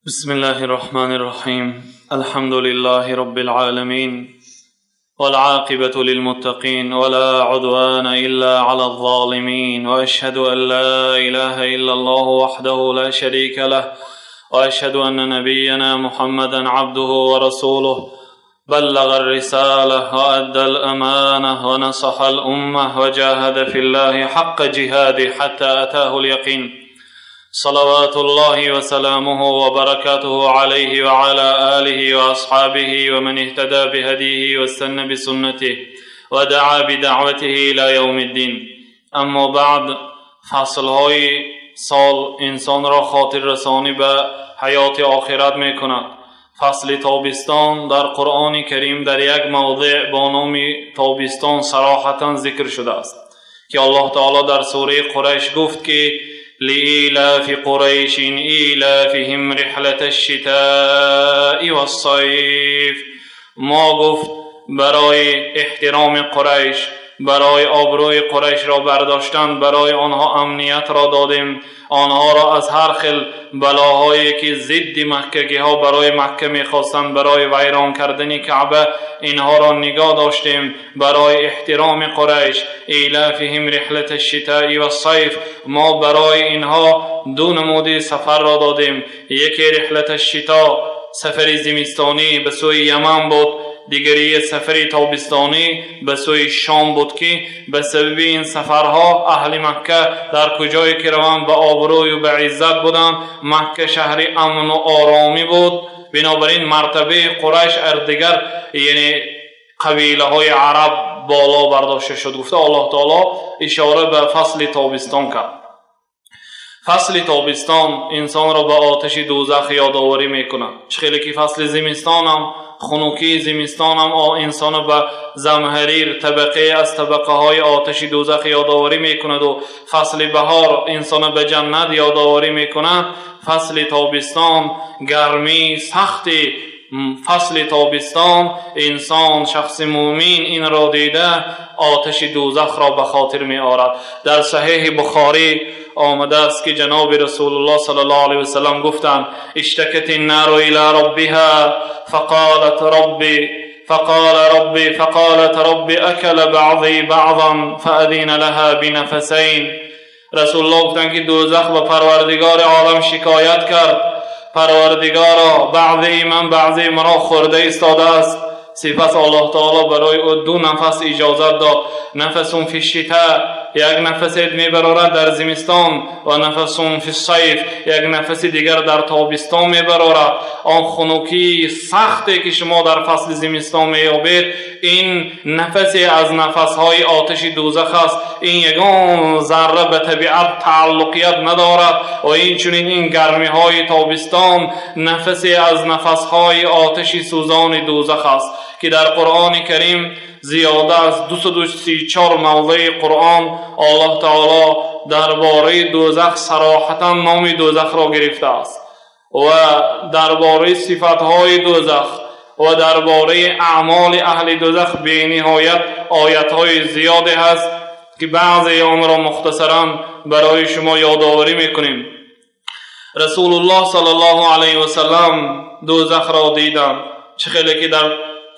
بسم الله الرحمن الرحيم. الحمد لله رب العالمين، والعاقبة للمتقين، ولا عدوان إلا على الظالمين، وأشهد أن لا إله إلا الله وحده لا شريك له، وأشهد أن نبينا محمدا عبده ورسوله، بلغ الرسالة وأدى الأمانة ونصح الأمة وجاهد في الله حق جهاده حتى أتاه اليقين. صلوات الله وسلامه وبركاته عليه وعلى آله وأصحابه ومن اهتدى بهديه واستنى بسنته ودعا بدعوته إلى يوم الدين. أما بعد، فصلهای سال انسان را خاطر رسانی به حیات آخرت می کند. فصل تابستان در قرآن کریم در یک موضع با نام تابستان صراحتا ذکر شده است که الله تعالی در سوره قریش گفت که لإيلاف قريش إيلافهم رحلة الشتاء والصيف. ما گفت برای احترام قریش، برای آبروی قریش را برداشتن، برای آنها امنیت را دادیم، آنها را از هر خل بلاهایی که ضد مکگی ها برای مکه میخواستند، برای ویران کردن کعبه، اینها را نگاه داشتیم. برای احترام قریش، ایلافهم رحلة الشتاء والصیف، ما برای اینها دو نمود سفر را دادیم. یکی رحلة الشتاء، سفر زمستانی به سوی یمن بود، دیگری سفر تابستانی به سوی شام بود که به سبب این سفرها اهل مکه در کجایی که روند به آبروی و به عزت بودند. مکه شهر امن و آرامی بود. بنابراین مرتبه قریش از دیگر یعنی قبیله های عرب بالا برداشته شد. گفته الله تعالی اشاره به فصل تابستان کرد. فصل تابستان انسان را به آتش دوزخ یادآوری میکند. خیلی که فصل زمستان هم، خنوکی زمستان هم انسان به زمهریر، طبقه از طبقه های آتش دوزخ یادآوری میکند و فصل بهار انسان به جنت یادآوری میکند. فصل تابستان، گرمی سخت فصل تابستان، انسان، شخص مؤمن این را دیده آتش دوزخ را به خاطر می آورد. در صحیح بخاری آمده است که جناب رسول الله صلی الله علیه وسلم گفتند: اشتكت النار الى ربها فقالت ربي اكل بعضي بعضا فأذن لها بنفسين. رسول الله گفتند که دوزخ به پروردگار عالم شکایت کرد: پروردگارا، بعضی من بعضی مرا خورده ایستاده است. سپس الله تعالی برای او دو نفس اجازت داد. نفس فی الشتاء، یک نفس میبرارد در زمستان، و نفس فی الصیف، یک نفس دیگر در تابستان میبرارد. آن خنوکی سختی که شما در فصل زمستان مییابید، این نفسی از نفسهای آتش دوزخ است. این یگان ذره به طبیعت تعلقیت ندارد. و این چنین این گرمی های تابستان نفسی از نفسهای آتش سوزان دوزخ است که در قرآن کریم زیاده از 234 موضع قرآن الله تعالی درباره دوزخ صراحتا نام دوزخ را گرفته است و درباره صفتهای دوزخ و درباره اعمال اهل دوزخ بینهایت آیتهای زیادی هست که بعضی آن را مختصرا برای شما یادآوری میکنیم. رسول الله صلی الله علیه و سلم دوزخ را دیدند. چه خیلی که در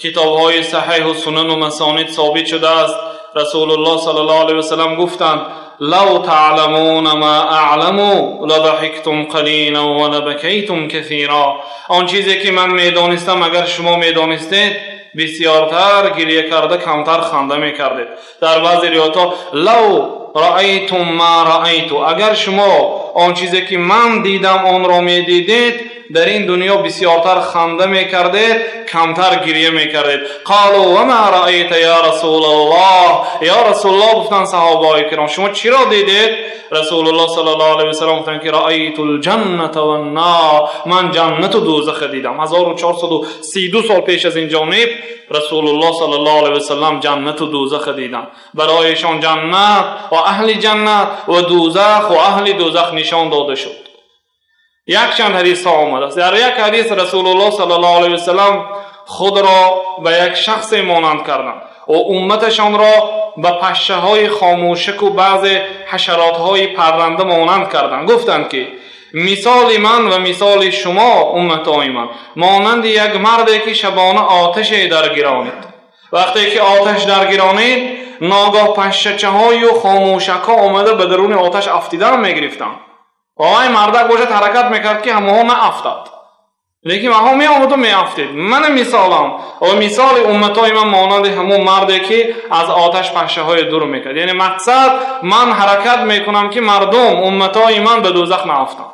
کتاب های صحیح و سنن و مسانید ثابت شده است، رسول الله صلی الله علیه و سلم گفتند: لو تعلمون ما اعلم لضحکتم قلیلا و لبکیتم کثیرا. آن چیزی که من میدانستم، اگر شما میدانستید، بسیارتر گریه کرده کمتر خنده میکردید. در بعضی روایت ها: لو رأیتم ما رأیت، اگر شما آن چیزی که من دیدم آن را میدیدید، در این دنیا بسیارتر خنده میکردید، کمتر گریه میکردید. قالوا و ما رأیت یا رسول الله؟ یا رسول الله، گفتن صحابه کرام، شما چی را دیدید؟ رسول الله صلی الله علیه و سلم گفتن که رأیت الجنة والنار، من جنت و دوزخ دیدم. 1432 سال پیش از این جانب رسول الله صلی الله علیه و سلم جنت و دوزخ دیدن. برایشان جنت و اهل جنت و دوزخ و اهل دوزخ نشان داده شد. یک چند حدیث ها آمده است. در یک حدیث رسول الله صلی الله علیه و سلم خود را به یک شخص مانند کردند و امتشان را به پشه های خاموشک و بعض حشرات های پرنده مانند کردند. گفتند که Мисоли ман ва мисоли шумо, умматои ман, монанди як марде ки шабона оташе даргиронид. Вақте ки оташ даргиронид, ногоҳ пашшачаҳою хомӯшакҳо омада ба даруни оташ афтидан мегирифтанд. Ва вай мардак бошад, ҳаракат мекард, ки ҳамаҳо наафтад, лекин ваҳо меомаду меафтид. Мана мисолам ва мисоли умматои ман монанди ҳамон марде, ки аз оташ пашшаҳое дур мекард. Яъне мақсад, ман ҳаракат мекунам, ки мардум, умматои ман ба дӯзах наафтанд,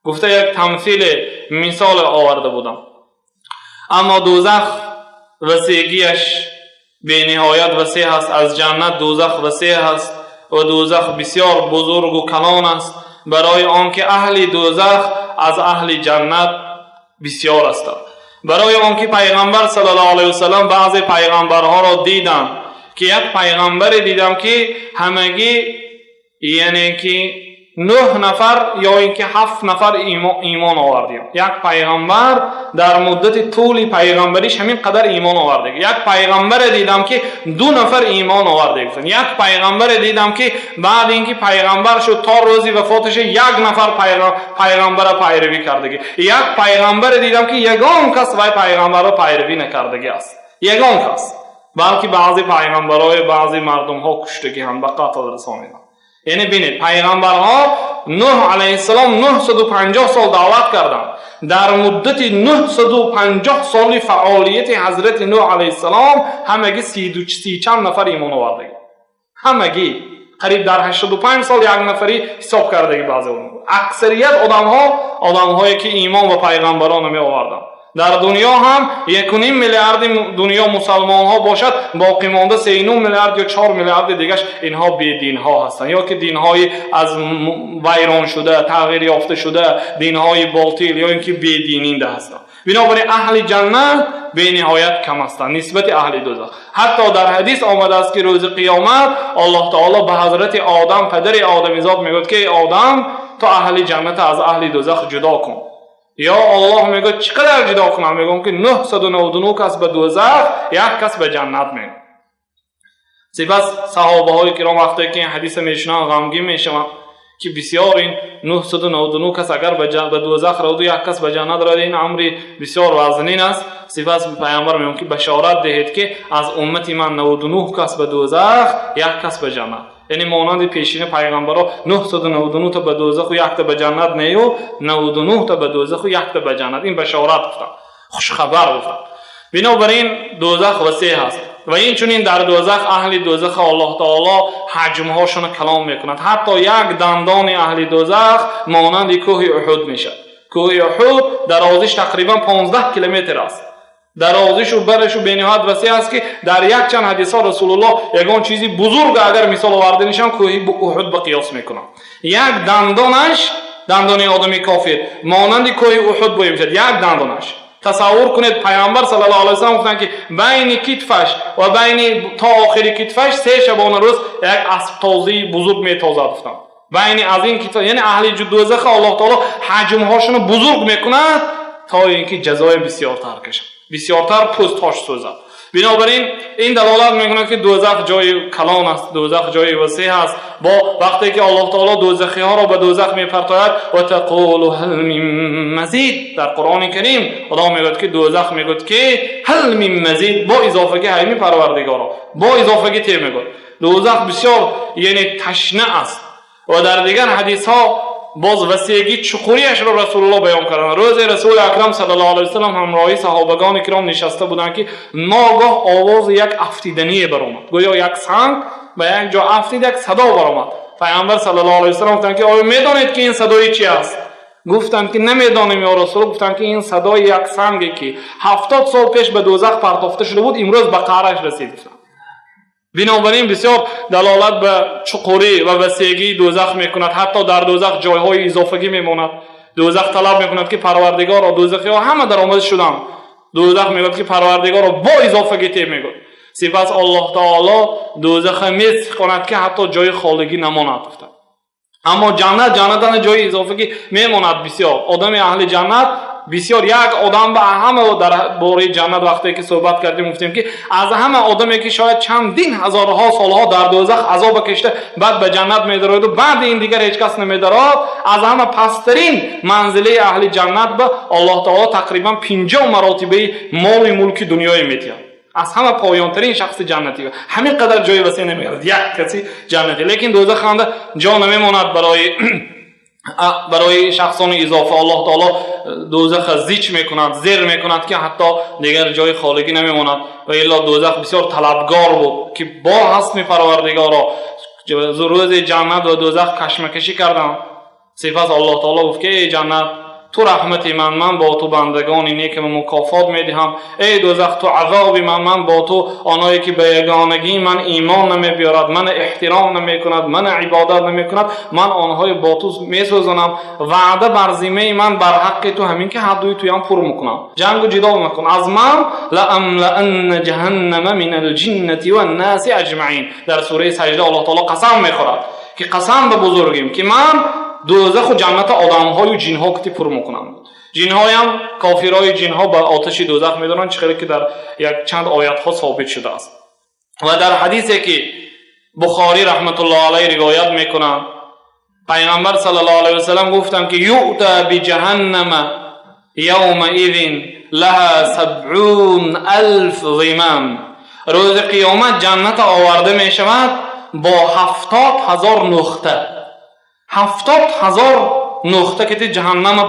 гуфта як тамсиле, мисоле оварда будам. Аммо дӯзах васеъгиаш бениҳоят васеъ аст. Аз ҷаннат дӯзах васеъ аст ва дӯзах бисёр бузургу калон аст, барои он ки аҳли дӯзах аз аҳли ҷаннат бисёр ҳастанд. Барои он ки Пайғамбар саллаллоҳу алайҳи васаллам баъзе пайғамбарҳоро диданд, ки як пайғамбаре дидам, ки ҳамагӣ, яъне ки нӯҳ нафар ё ин ки ҳафт нафар имон овардиям. Як пайғамбар дар муддати тӯли пайғамбариш ҳамин қадар имон оварда. Як пайғамбаре дидам, ки ду нафар имон оварда. Як пайғамбаре дидам, ки баъд ин ки пайғамбар шуд, то рӯзи вафоташа як нафар пайғамбара пайравӣ кардагӣ. Як пайғамбаре дидам, ки ягон кас вай пайғамбарро пайравӣ накардагӣ аст, ягон кас, балки баъзе пайғамбарҳои баъзе мардумҳо куштагӣ ҳам, ба қатл расониданд. Яъне бинед, пайғамбарҳо, Нӯҳ алайҳиссалом 950 сол даъват карданд. Дар муддати 950 соли фаъолияти ҳазрати Нӯҳ алайҳиссалом ҳамагӣ си чанд нафар имон овардагӣ. Ҳамагӣ қариб дар 85 сол як нафарӣ ҳисоб кардагӣ баъзе. Аксарият одамҳо, одамҳое ки имон ба пайғамбарон меоварданд. Дар дунё ҳам 1,5 миллиарди дунё мусалмонҳо бошад, боқимонда 3,5 миллиард ё 4 миллиарди дигаш инҳо бединҳо ҳастанд ё ки динҳои аз вайрон шуда, тағйир ёфта шуда, динҳои ботил ё ин ки бедининда ҳастанд. Бинобар ин аҳли ҷаннат бениҳоят кам ҳастанд нисбати аҳли дӯзах. Ҳатто дар ҳадис омадааст, ки рӯзи қиёмат Аллоҳ таоло ба ҳазрати Одам, падари одамизод, мегӯяд, ки эй Одам, ту аҳли ҷанната аз аҳли дӯзах ҷудо кун. Ё Аллоҳ, мегӯяд, чӣ қадар ҷудо кунам? Мегӯям, ки 999 кас ба дӯзах, як кас ба ҷаннат, мегӯям. Сипас саҳобаҳои киром вақте ки ин ҳадиса мешунаванд, ғамгин мешаванд, ки бисёр ин 999 кас агар ба дӯзах равду, як кас ба ҷаннат равад, ин амри бисёр вазнин аст. Сипас Пайғамбар мегӯяд, ки башорат диҳед, ки аз уммати ман 99 кас ба дӯзах, як кас ба ҷаннат. Яъне монанди пешина пайғамбаро 999 та ба дӯзаху якта ба ҷаннат нею, 99 та ба дӯзаху якта ба ҷаннат. Ин башорат гуфтанд, хушхабар гуфтанд. Бинобар ин дӯзах васеъ ҳаст ва инчунин дар дӯзах аҳли дӯзаха Аллоҳ таоло ҳаҷмҳошона калом мекунад. Ҳатто як дандони аҳли дӯзах монанди кӯҳи Уҳуд мешавад. Кӯҳи Уҳуд дарозиш тақрибан 15 километр аст. Дарозишу барашу бениҳоят васеъ аст, ки дар якчанд ҳадисҳо Расулуллоҳ ягон чизи бузург агар мисол оварда нишон, кӯҳи Уҳуд ба қиёс мекунад. Як дандонаш, дандони одами кофир, монанди кӯҳи Уҳуд боя мешавад, як дандонаш. Тасаввур кунед, Пайғамбар саллаллоҳу алайҳи васаллам гуфтанд, ки байни китфаш ва байни то охири китфаш се шабона рӯз як асбтозии бузург метозад, гуфтанд. Байни аз ин китф, яъне аҳли дӯзаха Аллоҳ таоло ҳаҷмҳошонро бузург мекунад, то ин ки ҷазои бисёртар кашад, бисёртар пӯстҳош сӯзад. Бинобар ин ин далолат мекунад, ки дӯзах ҷои калон аст, дӯзах ҷои васеъ аст. Бо вақте ки Аллоҳ таоло дӯзахиҳоро ба дӯзах мепартояд, ва тақулу ҳал мин мазид. Дар Қуръони Карим Худо мегӯяд, ки дӯзах мегӯяд, ки ҳал мин мазид, бо изофагӣ ҳайми, Парвардигоро, бо изофагӣ те, мегӯяд. Дӯзах бисёр, яъне ташна аст. Ва дар дигар ҳадисҳо боз васеъгӣ, чуқуриашро Расулуллоҳ баён карданд. Рӯзе Расули Акрам саллаллоҳу алайҳи васаллам ҳамроҳи саҳобагони киром нишаста буданд, ки ногоҳ овози як афтидание баромад. Гӯё як санг ба як ҷо афтид, як садо баромад. Пайғамбар саллаллоҳу алайҳи васаллам гуфтанд, ки оё медонед, ки ин садои чи аст? Гуфтанд, ки намедонем, ё Расул. Гуфтанд, ки ин садои як санге, ки 70 сол пеш ба дӯзах партофта шуда буд, имрӯз ба қаъраш расид, гуфтанд. Бинобар ин бисёр далолат ба чуқурӣ ва васеъгии дӯзах мекунад. Ҳатто дар дӯзах ҷойҳои изофагӣ мемонад. Дӯзах талаб мекунад, ки Парвардигоро, дӯзахиҳо ҳама даромада шуданд. Дӯзах мегӯяд, ки Парвардигоро, бо изофагӣ те, мегӯяд. Сипас Аллоҳ таоло дӯзаха месиқонад, ки ҳатто ҷои холигӣ намонад, гуфтанд. Аммо ҷаннат, ҷаннат ҷои изофагӣ мемонад бисёр. Одами аҳли ҷаннат бисёр як одам ба ҳама дар бораи ҷаннат вақте ки суҳбат кардем, гуфтем ки аз ҳама одаме ки шояд чандин ҳазорҳо солҳо дар дӯзах азоба кашида, баъд ба ҷаннат медарояду баъди ин дигар ҳеҷ кас намедарояд. Аз ҳама пасттарин манзилаи аҳли ҷаннат ба Аллоҳ таоло тақрибан 50 маротибаи моли мулки дунёе медиҳад. Аз ҳама поёнтарин шахси ҷаннатӣ ҳамин қадар ҷои васеъ намегардад як каси ҷаннатӣ. Лекин дӯзаханда ҷо намемонад барои шахсони изофа. Аллоҳ таоло дӯзаха зич мекунад, зер мекунад, ки ҳатто дигар ҷои холигӣ намемонад. Ва илло дӯзах бисёр талабгор буд, ки бо ҳасми Парвардигоро рӯзи ҷаннат ва дӯзах кашмакашӣ карданд. Сипас Аллоҳ таоло гуфт, ки эй ҷаннат, ту раҳмати ман, ман бо ту бандагони некама мукофот медиҳам. Эй дӯзах, ту азоби ман, ман бо ту оное ки ба ягонагии ман имон намебиёрад, мана эҳтиром намекунад, мана ибодат намекунад, ман онҳои бо ту месӯзонам. Ваъда бар зиммаи ман, бар ҳаққи ту ҳамин ки ҳардуи туям пур мекунам, ҷангу ҷидол макун аз ман. لأملأن جهنم من الجنة والناس أجمعين. Дар сураи Саҷда Аллоҳ таоло қасам мехӯрад, ки қасам ба бузургим, ки ман дӯзаху ҷанната одамҳою ҷинҳо кити пур мекунам. Ҷинҳоям, кофирои ҷинҳо ба оташи дӯзах медоранд, чӣ хеле ки дар як чанд оятҳо собит шудааст. Ва дар ҳадисе ки Бухорӣ раҳматуллоҳ алайҳ ривоят мекунанд, Пайғамбар саллаллоҳу алайҳи васалам гуфтанд, ки يؤتى بجهنم يومئذ لها 70,000 زمام. Рӯзи қиёмат ҷанната оварда мешавад бо 70,000 нуқта, 70,000 нуқта ки ҷаҳаннама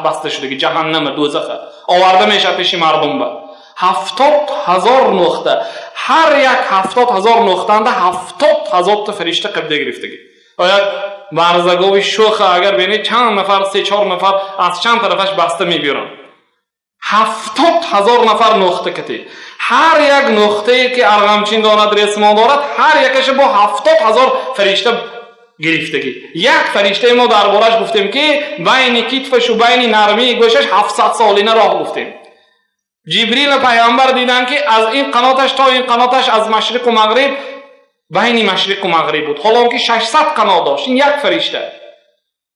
баста шудаги. Ҷаҳаннама, дӯзаха оварда мешавад пеши мардум ба 70,000 нуқта. Ҳар як 70,000 нуқтанда 70,000-та фаришта қабда гирифтагӣ. Як барзагови шӯха агар бинед, чанд нафар, се чор нафар аз чанд тарафаш баста мебиёранд. 70,000 нафар нуқта кати, ҳар як нуқтае ки арғамчин дорад, ресмон дорад, ҳар якаша бо 70,000 фаришта гирифтагӣ. Як фариштаи мо дар бораш гуфтем, ки байни китфашу байни нармии гӯшаш 700 солина роҳ гуфтем. Ҷибрила пайғамбар диданд, ки аз ин қаноташ то ин қаноташ аз машриқу мағриб, байни машриқу мағриб буд, ҳолон ки 600 қанот дошт ин як фаришта.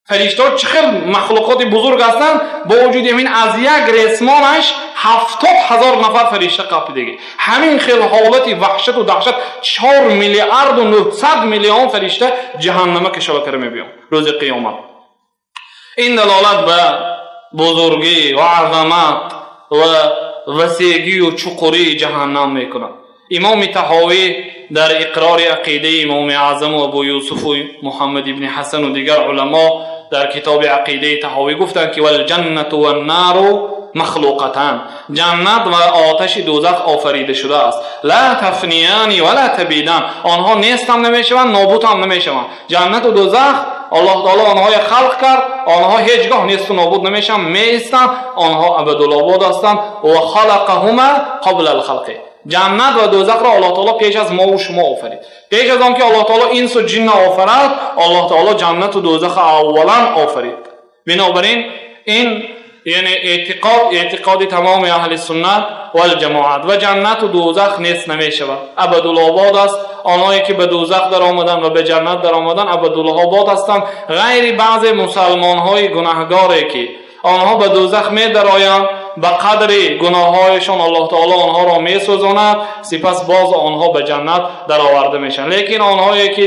Фариштаҳо чӣ хел махлуқоти бузург ҳастанд. Бо вуҷуди ҳамин аз як ресмонаш 70,000 нафар фаришта қапидагӣ. Ҳамин хел ҳолати ваҳшату даҳшат, 4 миллиарду 900 миллион фаришта ҷаҳаннама кашола кара мебиён рӯзи қиёмат. Ин далолат ба бузургӣ ва азамат ва васеъгию чуқурии ҷаҳаннам мекунад. Имоми Таҳовӣ дар иқрори ақидаи Имоми Аъзаму Абу Юсуфу Муҳаммад ибни Ҳасану дигар уламо дар китоби ақидаи Таҳовӣ гуфтанд, ки والجنة والنار مخلوقتان. Ҷаннат ва оташи дӯзах офарида шудааст. لا تفنيان ولا تبيدان. Онҳо нестам намешаванд, нобудам намешаванд. Ҷаннату дӯзах Аллоҳ таоло онҳое халқ кард, онҳо ҳеҷ гоҳ несту нобуд намешаванд, меистанд, онҳо абадулобод ҳастанд. وخلقهما قبل الخلق. Ҷаннат ва дӯзахро Аллоҳ таоло пеш аз мову шумо офарид. Пеш аз он ки Аллоҳ таоло инсу ҷинна офарад, Аллоҳ таоло ҷаннату дӯзаха аввалан офарид. Бинобар ин, ин яъне эътиқод, эътиқоди тамоми аҳли суннат валҷамоат ва ҷаннату дӯзах нест намешавад, абадулобод аст. Онҳое ки ба дӯзах даромаданд ва ба ҷаннат даромаданд, абадулобод ҳастанд, ғайри баъзе мусалмонҳои гунаҳгоре, ки онҳо ба дӯзах медароянд, ба қадри гуноҳҳояшон Аллоҳ таоло онҳоро месӯзонад, сипас боз онҳо ба ҷаннат дароварда мешаванд. Лекин онҳое ки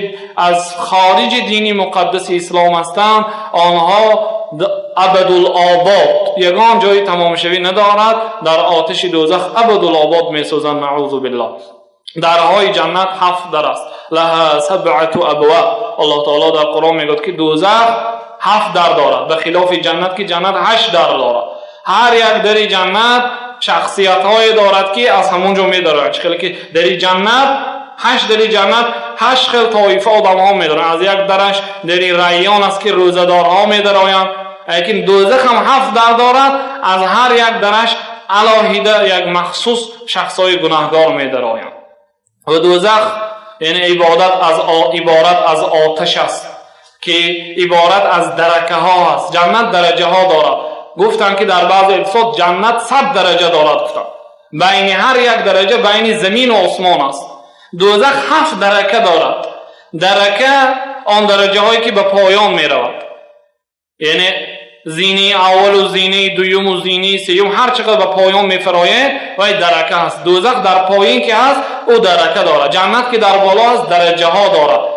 аз хориҷи дини муқаддаси ислом ҳастанд, онҳо абадулобод, ягон ҷои тамомшавӣ надорад, дар оташи дӯзах абадулобод месӯзанд, نعوذ بالله. Дарҳои ҷаннат ҳафт дар аст. لها سبعة أبواب. Аллоҳ таоло дар Қуръон мегӯяд, ки дӯзах ҳафт дар дорад, ба хилофи ҷаннат, ки ҷаннат ҳашт дар дорад. Ҳар як дари ҷаннат шахсиятҳое дорад, ки аз ҳамон ҷо медарояд. Чӣ хеле ки дари ҷаннат ҳашт, дари ҷаннат ҳашт хел тоифа одамҳо медоранд. Аз як дараш дари Райён аст, ки рӯзадорҳо медароянд. Лекин дӯзах ҳам ҳафт дар дорад, аз ҳар як дараш алоҳида як махсус шахсҳои гунаҳгор медароянд. Ва дӯзах яъне иборат аз оташ аст, ки иборат аз даракаҳо аст. Ҷаннат дараҷаҳо дорад. Гуфтанд, ки дар баъзе ҳадисот ҷаннат 100 дараҷа дорад, гуфтанд, байни ҳар як дараҷа байни замину осмон аст. Дӯзах ҳафт дарака дорад. Дарака Он дараҷаҳое ки ба поён меравад, яъне зинаи аввалу зинаи дуюму зинаи сеюм, ҳар чӣ қадр ба поён мефарояд, вай дарака ҳаст. Дӯзах дар поин ки ҳаст, ӯ дарака дорад, ҷаннат ки дар боло аст, дараҷаҳо дорад.